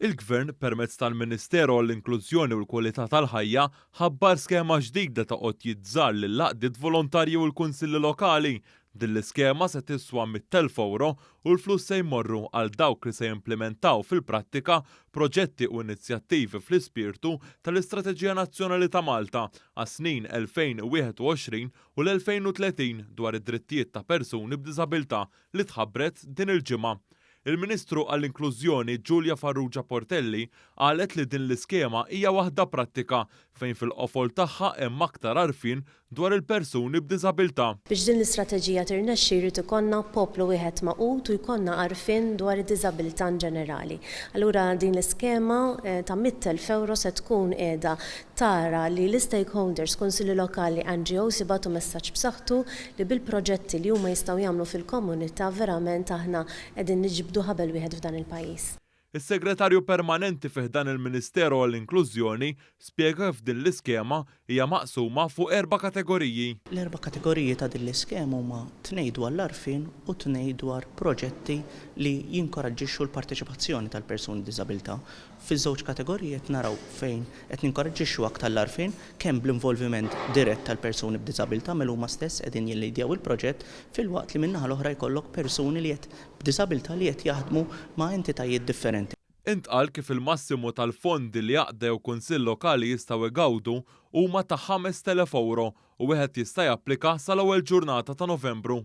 Il-Gvern, permezz tal-Ministeru għall-Inklużjoni u l-Kwalità tal-Ħajja, ħabbar skema ġdida ta' għotjiet żgħar lill-għaqdiet volontarji u l-kunsilli lokali. Din l-iskema se tiswa 100,000 ewro u l-flus se jmorru għal dawk li se jimplimentaw fil-prattika proġetti u inizjattivi fl-ispirtu tal-Istrateġija Nazzjonali ta' Malta għas-snin 2021 u l-2030 dwar id-drittijiet ta' persuni b'diżabilità li tħabbret din il-ġimgħa. Il-Ministru għall-Inklużjoni Julia Farrugia Portelli qalet li din l-iskema hija waħda prattika fejn fil-qofol tagħha hemm aktar għarfien dwar il-persuni b'diżabilità. Biex din l-istrateġija tirnexxi jrid ikollna poplu wieħed magħqud u jkollna għarfien dwar id-diżabilità inġenerali. Allura din l-iskema ta' 100,000 ewro se tkun qiegħda tara li l-istakeholders, kunsilli lokali, NGOs jibagħtu messaġġ b'saħħtu li bil-proġetti li huma jistgħu jagħmlu fil-komunità verament aħna qegħdin niġbdu ħabel wieħed f'dan il-pajjiż. Is-Segretarju Permanenti fi ħdan il-Ministeru għall-Inklużjoni spjega kif din l-iskema hija maqsuma fuq erba' kategoriji. L-erba' kategoriji ta' din l-iskema huma tnejn dwar l-għarfien u tnejn dwar proġetti li jinkoraġġixxu l-parteċipazzjoni tal-persuni b'diżabilità. Fiż-żewġ kategoriji qed naraw fejn qed ninkoraġġixxu aktar l-għarfien kemm bl-involviment dirett tal-persuni b'diżabilità mela huma stess qegħdin jillidjaw il-proġett filwaqt li min-naħa l-oħra jkollok persuni li qed b'diżabilità li qed jaħdmu ma' entitajiet differenti. Intqal kif il-massimu tal-fondi li għaqda jew kunsill lokali jistgħu jgawdu huma ta' 5,000 ewro u wieħed jista' japplika sal-ewwel ġurnata ta' Novembru.